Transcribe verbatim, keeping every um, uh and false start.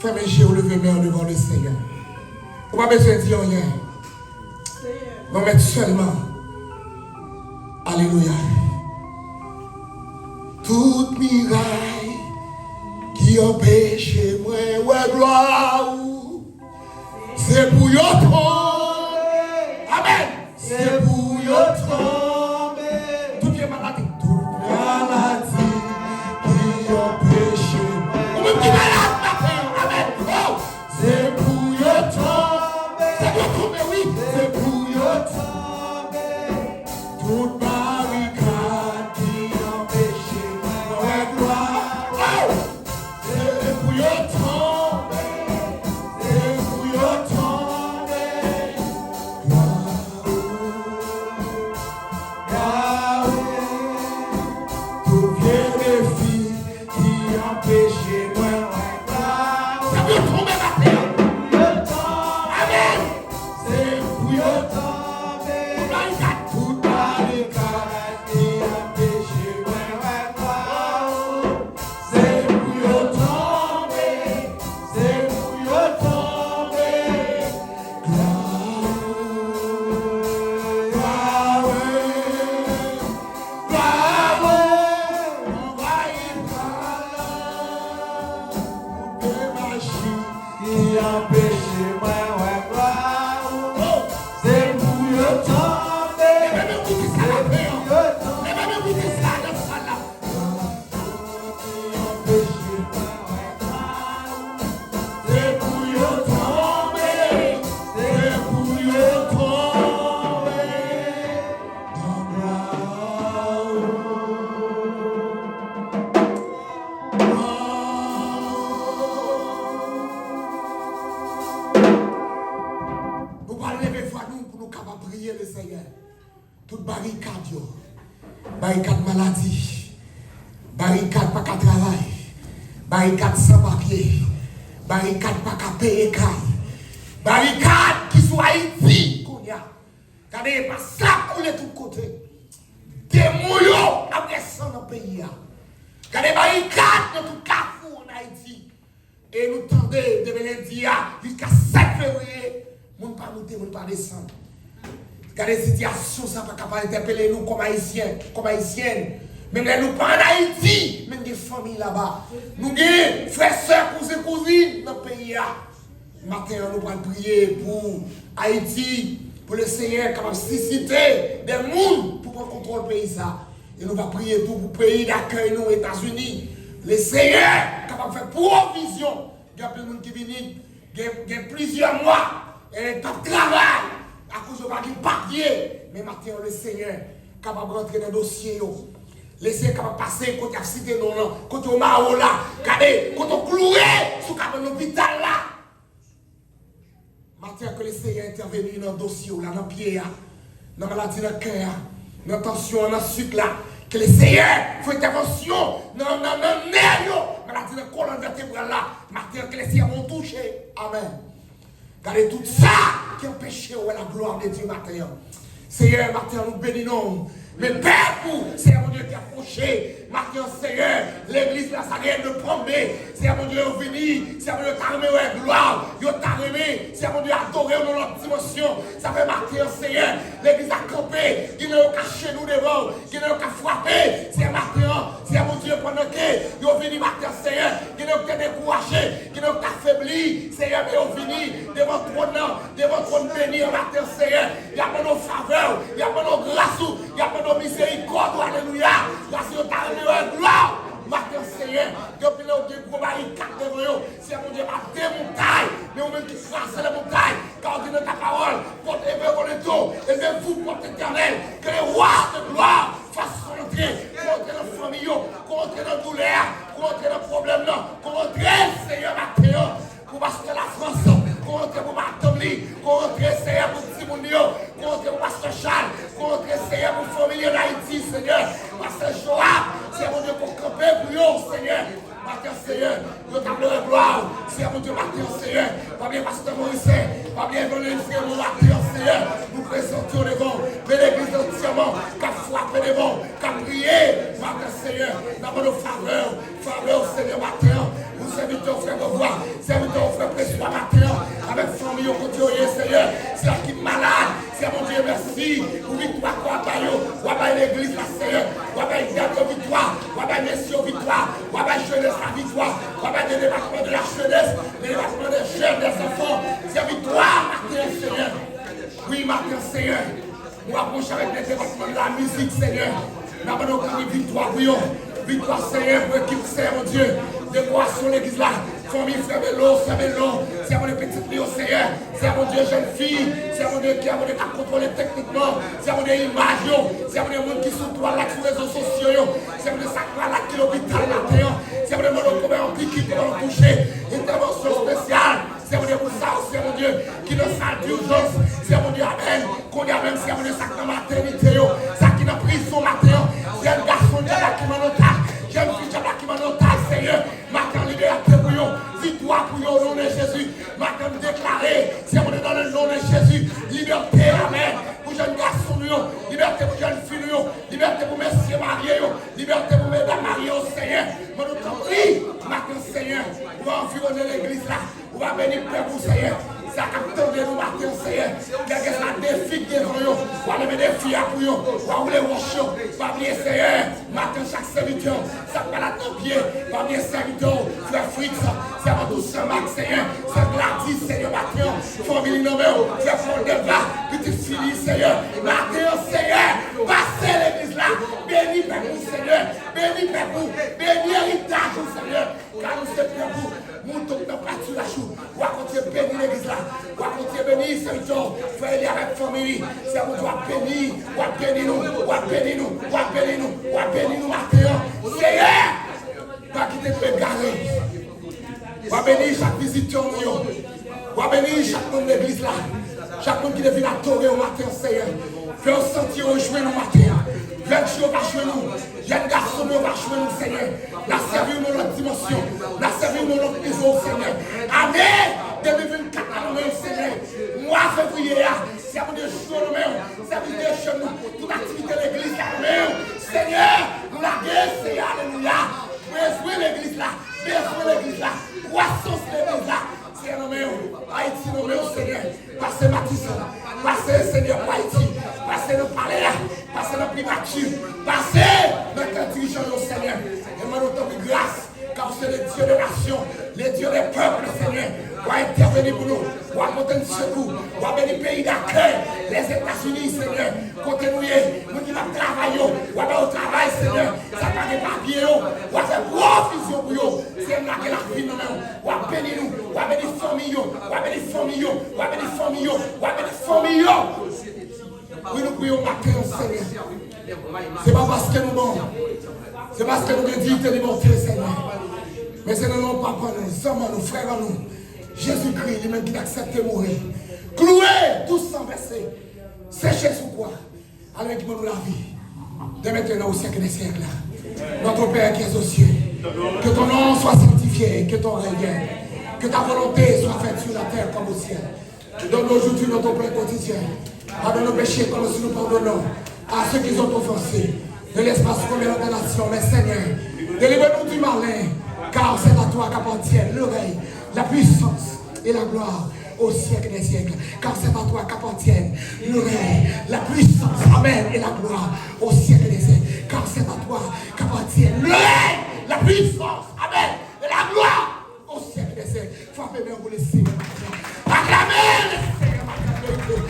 Fèmen je w, leve men w devan le Senyè. Ou pa bezwen di anyen. Non, men sèlman. Alelouya. Tout miray ki anpeche mwen wè glwa ou, se pou yo tonbe. Amèn. Se pou yo tonbe. Tout vye maladi. Tout maladi ki anpeche. Ou menm ki malad maten an. Amèn. Oh! Se pou yo tonbe. Se pou yo tonbe, wi. Se pou yo tonbe. Tout barikad ki anpeche mwen wè glwa. Oh! Se pou yo tonbe, se pou yo tonbe. Glwa ou, Yahweh. Tout vye defi ki anpeche mwen wè glwa ou. Se pou yo tonbe maten an. Amèn. Se pou yo tonbe. Tout barikad. Tout barikad ki anpeche mwen wè glwa ou. Se pou yo tonbe, se pou yo tonbe. Glwa ou, Yahweh, glwa ou, anvayi pala. Koupe maji ki anpeche mwen wè glwa ou. Oh! Se pou yo tonbe. Leve men w pou di sa maten an. Se pou yo tonbe. Leve men w pou di sa nan sal la. Se pou yo tonbe, se pou yo tonbe. Nou pral leve vwa nou pou nou kapab priye le Senyè. Tout barikad yo, barikad maladi, barikad pa ka travay, barikad san papye, barikad pa ka peye kay, barikad ki sou Ayiti kounye a. Gade, pa sa ap koule tout kote. Demon yo ap desann nan peyi a. Gade barikad nan tout kafou ann Ayiti. E nou tande, depi lendi a jiska sèt fevriye, moun pa moute, moun pa desann. Gade sitiyasyon sa pa ka pa entèpele nou kòm Ayisyen, kòm Ayisyèn. Menm lè nou pa ann Ayiti, men n gen fanmi laba. Nou gen frè, sè, kouzen, kouzin nan peyi a. Maten an, nou pral priye pou Ayiti, pou Lesenyè kapab sisite de moun pou pran kontwòl peyi sa. E nou va priye tou pou peyi dakèy nou, Etazini. Lesenyè kapab fè pwovizyon. Gen anpil moun ki vini, gen, gen plizyè mwa, e p ap travay, akoz yo pa gen papye. Men maten an, Lesenyè kapab rantre nan dosye yo. Lesenyè kapab pase kote y ap site non w lan, kote yo mare w la. Gade, kote w kloure sou kabann lopital la. Maten an, ke Lesenyè entèveni nan dosye w la, nan pye a, nan maladi nan kè a, nan tansyon an, nan sik la. Ke Lesenyè fè entèvansyon nan, nan, nan nè yo, maladi nan kolòn vètebral la. Maten an, ke Lesenyè ba w touche. Amèn. Gade tout sa ki anpeche w wè la gloire de Dieu maten an. Senyè, maten an, nou beni non w. Men pèp ou, Senyè Bondye, ki apwoche maten an, Senyè, legliz Nazarèn de Pwambe, Senyè Bondye, yo vini, Senyè Bondye, yo ta renmen wè glwa w, yo ta renmen, Senyè Bondye, adore w nan lòt dimansyon. Sa fè maten an, Senyè, legliz la kanpe, gen nan yo ka jenou devan w, gen nan yo ka frape, Senyè, maten an, Senyè Bondye, pandan ke yo vini maten an, Senyè, gen nan yo ki te dekouraje, gen nan yo ki te afebli, Senyè, men yo vini devan twòn nan, devan twòn beni an maten an, Senyè. Y ap mande w favè w, y ap mande w gras ou, y ap mande w mizerikòd ou, alelouya. Paske yo ta renmen wè glwa w maten an, Senyè. Gen anpil nan yo gen gwo barikad devan yo, Senyè Bondye, pa demontay, men ou menm ki kraze lè montay, kar w di nan ta pawòl, porte vers vos le dos, élevez-vous, porte éternelle, que le roi de gloire fasse son entrée. Ke w antre nan fanmi yo, ke w antre nan doulè a, ke w antre nan pwoblèm nan, ke w antre, Senyè, maten an, pou pastè Lafrans, ke w antre pou madanm li, ke w antre, Senyè, pou timoun li yo, ke w antre pou pastè Chal, ke w antre, Senyè, pou fanmi li ann Ayiti, Senyè, pastè Joab, Senyè Bondye, ke w kanpe pou yo, Senyè. Maten an, Senyè, yo ta vle wè glwa w. Senyè Bondye, maten an, Senyè, pa bliye pastè Morisè, pa bliye evanjelis Remon, maten an, Senyè, nou prezante yo devan w. Men legliz antyèman k ap frape devan w, k ap priye, maten an, Senyè, n ap mande w favè w, favè w, Senyè, maten an, pou sèvitè w, frè Bevwa, Sèvitè w frè Preswa maten an, avèk fanmi yo kote yo ye, Senyè. Sila ki malad, Senyè Bondye, mèsi pou viktwa ke w ap ba yo. W ap bay legliz la, Senyè. W ap bay dam yo viktwa. W ap bay mesye yo viktwa. W ap bay jenès la viktwa. W ap bay de depatman de la jenès, de depatman de jèn, de zanfan. Senyè, viktwa maten an, Senyè. Wi, maten an, Senyè. Nou apwoche avèk de depatman de la mizik, Senyè. N ap mande w pou viktwa pou yo. Viktwa, Senyè, pou ekip, Senyè Bondye. Dekorasyon legliz la. Fanmi frè Belo, sè Belo. Senyè Bondye, pitit li yo, Senyè. Senyè Bondye, jèn fi. Senyè Bondye, ki a Bondye k ap kontwole teknikman. Senyè Bondye, imaj yo. Senyè Bondye, moun ki sou twal la, ki sou rezo sosyo yo. Senyè Bondye, sa k malad ki lopital maten an. Senyè Bondye, mande w konbyen yon piki, konbyen yon touche. Entèvansyon espesyal. Senyè Bondye, pou sa yo, Senyè Bondye, ki nan sal dijans, Senyè Bondye, amèn. Kounye a menm, Senyè Bondye, sa k nan matènite yo, sa ki nan prizon maten an, jèn gason dyab la ki pran otaj, jèn fi dyab la ki pran otaj, Senyè, maten an, libète pou yo, viktwa pou yo, o non de Jezi. Maten an, m deklare, Senyè Bondye, dans le nom de Jésus, libète, amèn, pou jèn gason nou yo, libète pou jèn fi nou yo, libète pou mesye marye yo, libète pou medam marye yo, Senyè. Mande w, tanpri, maten an, Senyè, pou anviwonnen legliz la. Ou va beni pèp ou, Senyè. Sa k ap tande nou maten an, Senyè. Kèlkeswa defi k devan yo, w a leve defi a pou yo. W a woule wòch yo. Pa bliye, Senyè, maten an, chak sèvitè w, sa k malad nan pye, pa bliye sèvitè w, frè Fritz, sèvant ou sè Mak, Senyè, sè Gladys, Senyè, maten an, fanmi li nan men w, frè Paul Delva, pitit fi li, Senyè, maten an, Senyè, pase legliz la, beni pèp ou, Senyè, beni pèp ou, beni eritaj ou, Senyè. Kay ou se pèp ou, mouton k nan patiraj ou. W a kontinye beni legliz la. W a kontinye beni sèvitè w, frè Eli avèk fanmi li. Sè Bondye, w ap beni, w ap beni nou, w ap beni nou, w ap beni nou, w ap beni nou maten an. Senyè, pa kite nou egare. W a beni chak vizitè nou yo. W a beni chak manm legliz la. Chak moun ki te vin adore w maten an, Senyè. Fè yo santi yo jwenn ou maten an. Fè Jewova jwenn ou. Jèn gason yo va jwenn ou, Senyè. N a sèvi w nan lòt dimansyon. N a sèvi w nan lòt nivo, Senyè. Ane de mil vennkat la nan men w, Senyè. Mwa fevriye a, Senyè Bondye, jou yo nan men w. Sèvis de jèn nou, tout aktivite legliz la nan men w. Senyè, nou lage, Senyè, alelouya. Bezwen legliz la, bezwen legliz la, kwasans legliz la. Senyè, nan men w, Ayiti nan men w, Senyè. Pase Matisan, pase, Senyè, pou Ayiti, pase nan palè a, pase nan primati, pase nan kè dirijan yo, Senyè. E mande w tanpri gras, car c'est le Dieu des nations, le Dieu des peuples, Senyè. W a entèveni pou nou, w a pote n sekou, w a beni peyi dakèy, Lèzetazini, Senyè. Kote nou ye, moun ki p ap travay yo, w a ba yo travay, Senyè. Sa k pa gen papye yo, w a fè pwovizyon pou yo. Senyè, m lage lavi nan men w. W a beni nou, w a beni fanmi yo, w a beni fanmi yo, w a beni fanmi yo, w a beni fanmi yo. Wi, nou priye w maten an, Senyè. Se pa paske nou bon, se paske nou gen diyite, libète, Senyè. Men se nan non Papa nou, zanmi nou, frè nou, Jezikri, li menm ki t aksepte mouri, klouwe, tou san vèse, seche sou kwa. Alè ki ban nou lavi. Dès maintenant, au siècle des siècles. Notre Père qui es aux cieux, que ton nom soit sanctifié, que ton règne vienne, que ta volonté soit faite sur la terre comme au ciel. Donne-nous aujourd'hui notre pain quotidien. Pardonne nos péchés comme aussi nous pardonnons à ceux qui nous ont offensés. Ne laisse pas succomber à la tentation, mais Seigneur, délivre-nous du malin, car c'est à toi qu'appartiennent le règne, la puissance et la gloire au siècle des siècles. Car c'est à toi qu'appartiennent le règne, la puissance, amen, et la gloire au siècle des siècles. Car c'est à toi qu'appartiennent le règne, la puissance, amen, et la gloire au siècle des siècles. Frape men pou le Seigneur.